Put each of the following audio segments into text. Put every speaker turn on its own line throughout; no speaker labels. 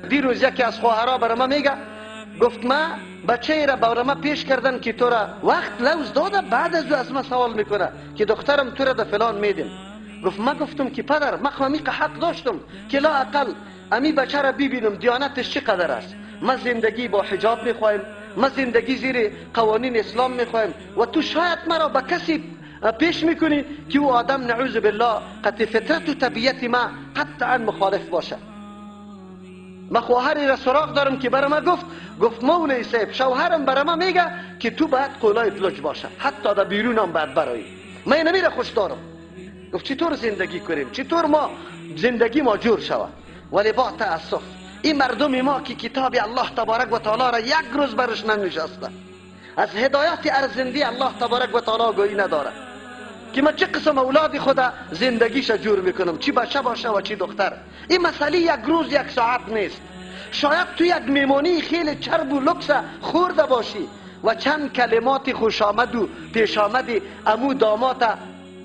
دیروز یکی از خواهرها برای ما میگه، گفت ما بچه را برای ما پیش کردن که تو را وقت لوز داده، بعد از او از ما سوال میکنه که دخترم تو را ده فلان میدیم. گفت ما گفتم که پدر ما خو حق داشتم که لا اقل امی بچه را ببینم دیانتش چقدر است. ما زندگی با حجاب میخوایم، ما زندگی زیر قوانین اسلام میخوایم و تو شاید مرا به کسی پیش میکنی که او آدم نعوذ بالله قطع فطرت و طبیعت ما قطعا مخالف باشه. ما خواهری را سراغ دارم که برای ما گفت مولوی صاحب شوهرم برای ما میگه که تو باید قولای لج باشه، حتی در بیرونم باید برایی. من اینمی را خوش دارم. گفت چطور زندگی کنیم، چطور ما زندگی ما جور شود؟ ولی با تاسف این مردم ما که کتاب الله تبارک و تعالی را یک روز برش ننشسته، از هدایت ارزندی الله تبارک و تعالی آگاهی نداره که من چه قسم اولاد خود زندگیش جور میکنم، چی بچه باشه و چی دختر. این مسئله یک روز یک ساعت نیست. شاید تو یک میمانی خیلی چرب و لکس خورده باشی و چند کلمات خوش آمد و پیش آمد امو داماد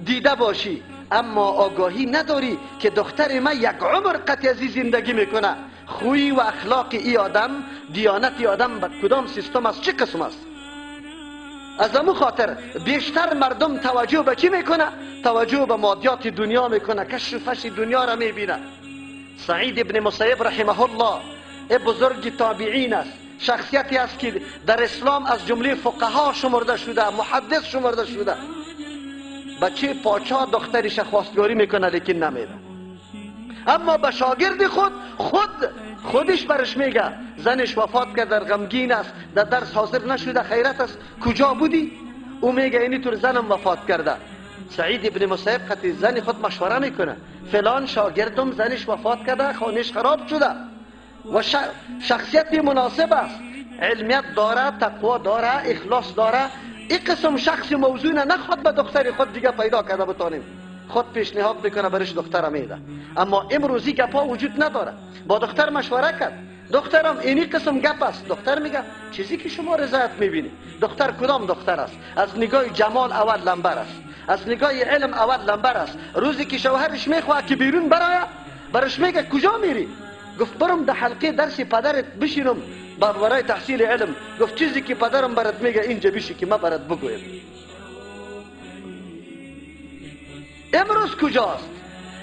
دیده باشی، اما آگاهی نداری که دختر من یک عمر قطع از زندگی میکنه. خوی و اخلاق ای آدم، دیانت ای آدم به کدام سیستم است، چه قسم است؟ از امو خاطر بیشتر مردم توجه به چی میکنه؟ توجه به مادیات دنیا میکنه، کش و فش دنیا را میبینه. سعید ابن مسیب رحمه الله بزرگ تابعین است، شخصیتی است که در اسلام از جمله فقها شمرده شده، محدث شمرده شده. بچه پاچا دخترش خواستگاری میکنه لیکن نمیده، اما به شاگرد خودش برش میگه زنش وفات کرد، در غمگین است، در درس حاضر نشده، خیرت است، کجا بودی؟ او میگه اینی طور زنم وفات کرده. سعید ابن مسیب قطعی زن خود مشوره میکنه، فلان شاگردم زنش وفات کرده، خانهش خراب شده و شخصیت مناسب است، علمیت داره، تقوا داره، اخلاص داره. این قسم شخص موزون نخواد به دختر خود دیگه پیدا کرده بتانیم، خود پیشنهاد میکنه برش دختر میده. اما امروزی گپا وجود نداره. با دختر مشوره کرد، دخترم اینی قسم گپ است. دختر میگه چیزی که شما رضایت میبینی. دختر کدام دختر است؟ از نگاه جمال اول لمبر است، از نگاه علم اول لمبر است. روزی که شوهرش میخواد که بیرون برایه، برش میگه کجا میری؟ گفت برم در حلقه درس پدرت بشینم برای تحصیل علم. گفت چیزی که پدرم برات میگه اینجا بشی که ما برات بگویم. امروز کجاست؟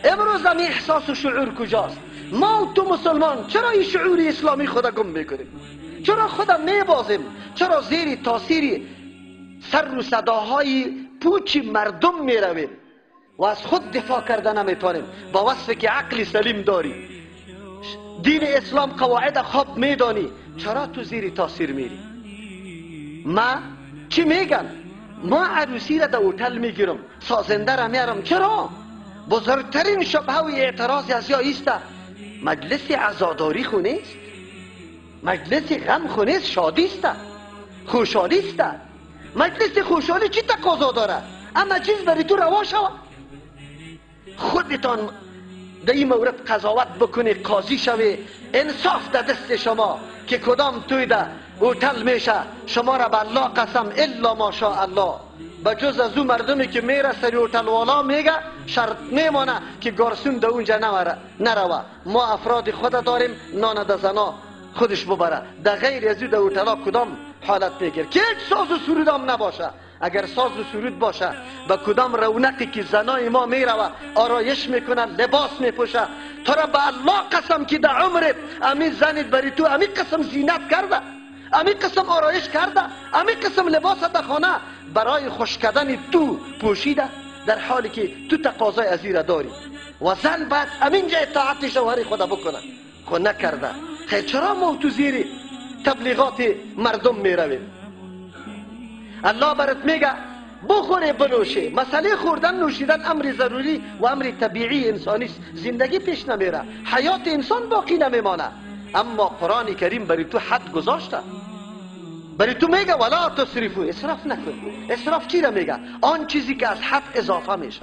امروز هم احساس و شعور کجاست؟ ما و تو مسلمان چرا این شعور اسلامی خود گم میکنیم؟ چرا خود میبازیم؟ چرا زیر تاثیر سر و صداهای پوچ مردم میرویم و از خود دفاع کرده نمیتونیم؟ با وصف که عقل سلیم داری، دین اسلام قواعد خوب میدانی، چرا تو زیر تاثیر میری؟ ما چی میگن؟ ما عروسی را در هتل میگیرم، سازنده را میارم. چرا؟ بزرگترین شبهه و اعتراض از یا ایست مجلس عزاداری خو نیست، مجلس غم خو نیست، شادی است، خوشحالی است. مجلس خوشحالی چی تقاضا داره؟ اما چیز برای تو روا شود. خودتان در این مورد قضاوت بکنی، قاضی شوی، انصاف در دست شما که کدام توی در هتل میشه. شما را به الله قسم الا ماشاء الله، به جز از او مردمی که میره سری هتل والا میگه شرط میمانه که گارسون در اونجا نروه. ما افراد خود داریم، نان در زنا خودش ببره. در غیر از او در هتل ها کدام حالت میگیر که هیچ ساز و سرود هم نباشه. اگر ساز و سرود باشه، به کدام رونقی که زنای ما میروه، آرایش میکنه، لباس میپوشه، تو را به الله قسم که در عمرت امی زنت بری تو امی قسم زینت کرده، امی قسم آرایش کرده، امی قسم لباس در خانه برای خوش کردن تو پوشیده، در حالی که تو تقاضای از را داری. و زن باید امینجا اطاعت شوهر خود بکنه، خود نکرده. خیر چرا ما تو زیر تبلیغات مردم میرویم؟ الله برات میگه بخوره بنوشه. مسئله خوردن نوشیدن امر ضروری و امر طبیعی انسانی است، زندگی پیش نمیره، حیات انسان باقی نمیمانه. اما قرآن کریم برای تو حد گذاشته، برای تو میگه ولا تسرفو، اسراف نکن. اسراف چی را میگه؟ آن چیزی که از حد اضافه میشه.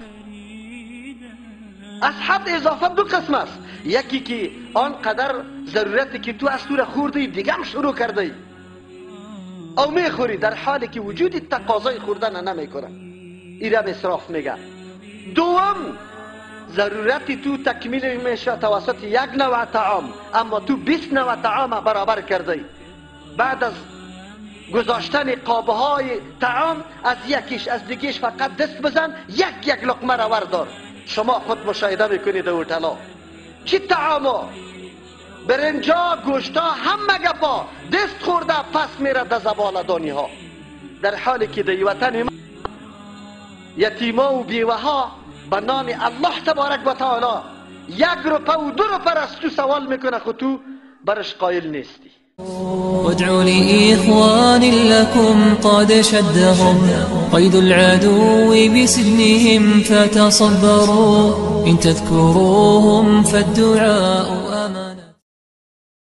از حد اضافه دو قسم است، یکی که آن قدر ضرورتی که تو از تو را خوردی دیگه هم شروع کرده او میخوری، در حالی که وجود تقاضای خوردن نمیکنه، این را اسراف میگه. دوم ضرورت تو تکمیل میشه توسط یک نوع طعام، اما تو 20 نوع طعام برابر کرده. بعد از گذاشتن قابه های طعام از یکیش از دیگیش فقط دست بزن، یک یک لقمه را وردار. شما خود مشاهده میکنید در هتل‌ها چی طعاما، برنجا، گوشتا، همه گپا دست خورده پس میره در زبالدانی ها، در حالی که در وطن ما یتیما و بیوه ها به نام الله تبارک و تعالی 1 روپه و 2 روپه از تو سوال میکنه، خود تو برش قایل نیستی.
وادعوا لإخوان لكم قد شدهم قيد العدو بسجنهم فتصبروا إن تذكروهم فالدعاء